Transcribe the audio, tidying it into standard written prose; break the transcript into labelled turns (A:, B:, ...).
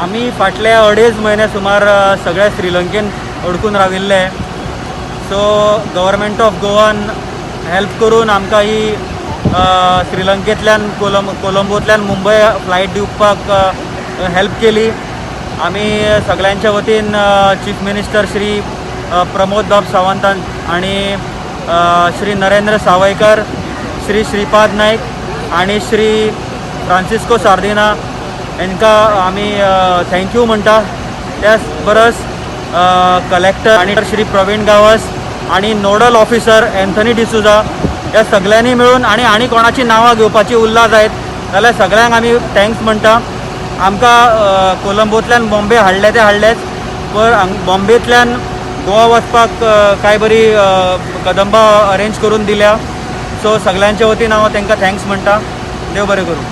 A: आमी फाटले अडेज म्हयने सुमार सगळे श्रीलंकेन अडकून राविल्ले. So government of Goan help करून आमकां ही श्रीलंकेंतल्यान कोलंबोंतल्यान मुंबय फ्लायट दिवपाक हेल्प केली. आमी सगळ्यांच्या वतीन चीफ मिनिस्टर श्री प्रमोद बाब सावंतान आणि श्री नरेंद्र सावयकर, श्री श्रीपाद नायक आणि श्री फ्रांसिस्को सार्दिना हांकां आमी thank you म्हणटा. त्याच बरस कलेक्टर आनी श्री प्रवीण गांवस आनी नोडल ऑफिसर एन्थनी डिसुजा ह्या सगळ्यांनी मेळून आनी आनी कोणाची नांवां घेवपाची उरला जायत जाल्यार सगळ्यांक आमी thanks म्हणटा. आमकां कोलंबोंतल्यान बॉम्बे हाडले ते हाडलेच, पण बॉम्बेंतल्यान गोवा वचपाक कांय बरी कदंबा अरेंज करून दिल्या. सो सगळ्यांच्या वतीन हांव तांकां thanks म्हणटा. देव बरें करूं.